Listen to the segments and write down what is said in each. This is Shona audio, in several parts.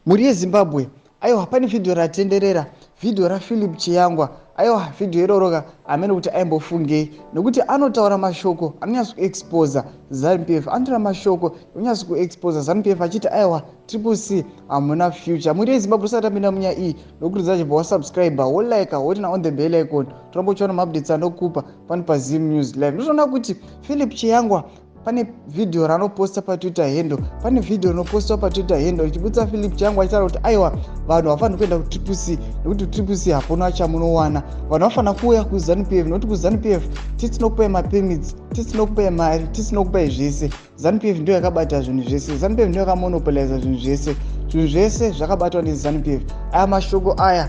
Mhuri yeZimbabwe, aiwa, pane vhidhiyo ratenderera, vhidhiyo raPhilip Chiyangwa. Aiwa, vhidhiyo iroroka hamene kuti aimbofungei, nekuti anotaura mashoko anonyatso kuexposa ZANU PF. Anotaura mashoko anonyatso kuexposa ZANU PF achiti, aiwa, Triple C hamuna future. Mhuri yeZimbabwe, usati apinda munyaya iyi, nokurudzira chibva wasubscribe, wolike, woturn on the bell icon, toramba uchiona maupdates anokupa pano paZim News Live. Ndotoona kuti Philip Chiyangwa pane vhidhiyo raanoposta paTwitter handle, pane vhidhiyo rinopostwa paTwitter handle richibudisa Philip Chiyangwa achitaura kuti, aiwa, vanhu havafaniri kuenda kuTriple C, nekuti kuTriple C hapuna chamunowana. Vanhu vafanira kuuya kuZANU PF, nekuti kuZANU PF tisinokupai mapermits, tisinokupai mari, tisinokupai zvese. ZANU PF ndio yakabata zvinhu zvese. ZANU PF ndio yakamonopoliza zvinhu zvese. Zvinhu zvese zvakabatwa neZANU PF. Aya mashoko aya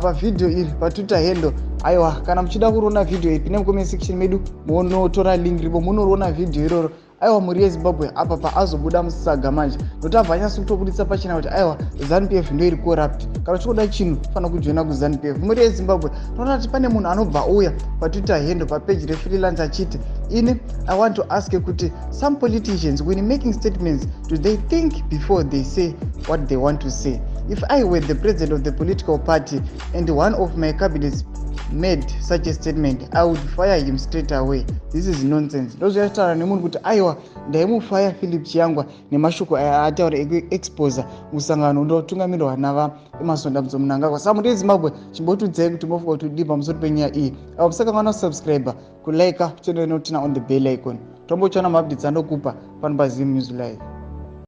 pavhidhiyo iri paTwitter handle. Aiwa, kana muchida kuriona vhidhiyo iri, pinde mucomment section medu, munotora link ripo, munoriona vhidhiyo iroro. Aiwa, mhuri yeZimbabwe, apa paazobuda musaga manje, nokuti abva anyatso kutobudisa pachena kuti, aiwa, ZANU PF ndo iri corrupt. Kana uchikuda chinhu, fanira kujoina kuZANU PF. Mhuri yeZimbabwe, tinoona kuti pane munhu anobva uya paTwitter handle, papeji refreelance, achiti, "Ini I want to ask kuti some politicians, when making statements, do they think before they say what they want to say? If I were the president of the political party and one of my cabinets made such a statement, I would fire him straight away. This is nonsense." Ndozvataura nemunhu kuti, aiwa, ndaimufaya Philip Chiyangwa nemashoko aya ataura ekuexposa musangano unotungamirirwa navaEmmerson Dambudzo Mnangagwa. Saka mhuri yeZimbabwe, chimbotiudzai kuti mofunga kuti udii pamusoro penyaya iyi. Ava musakanganwa kusubscribe, kulike, kuturn on the bell icon, tombochiona maupdates anokupa pano paZim News Live.